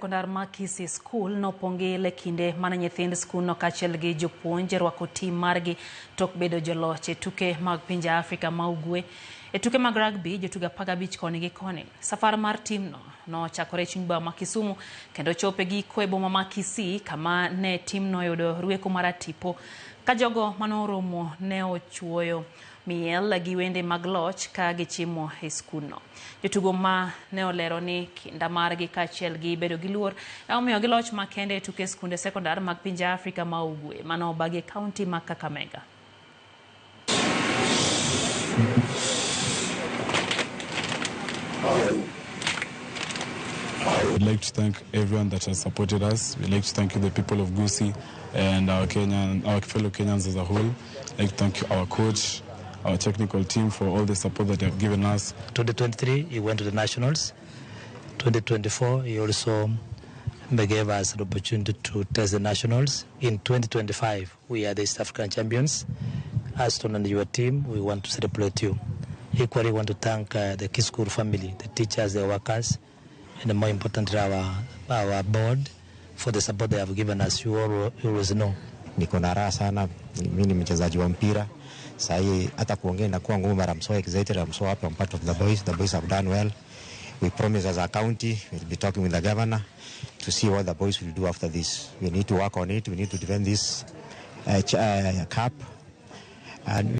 Sekondar ma Kisii School nopong' gi ilo e kinde mane nyithind skundno kaachiel gi jopuonj rwako tim margi tok bedo joloch e tuke mag pinje Afrika ma Ugwe. E tuke mag rugby, jotugo 15 koni gi koni. Safar mar timno nochakore e chuny boma ma Kisumu kendo chopo e giko e boma ma Kisii kama ne timno oyudo rweko mar atipo ka jogo manoromo ne ochuoyo miel gi wende mag loch ka gichimo e skundno. Jotugo ma ne olero ni kinda margi kaachiel gi bedo gi luor e omiyo gi loch makende e tuke skunde sekondar mag pinje Afrika ma Ugwe mano obagi e kaunti ma Kakamega. We'd like to thank everyone that has supported us. We'd like to thank the people of Gusii and our fellow Kenyans as a whole. I'd like to thank our coach, our technical team for all the support that they have given us. 2023, he went to the nationals. 2024, he also gave us the opportunity to test the nationals. In 2025, we are the East African champions. Aston and your team, we want to celebrate you. Equally, we want to thank the Kisii family, the teachers, the workers, and more importantly, our board for the support they have given us. You all always know. Niko na raha sana, mimi ni mchezaji wa mpira. Saa hii hata kuongea inakuwa ngumu, but I'm so excited, I'm so happy I'm part of the boys. The boys have done well. We promise as a county, we'll be talking with the governor to see what the boys will do after this. We need to work on it. We need to defend this cup. And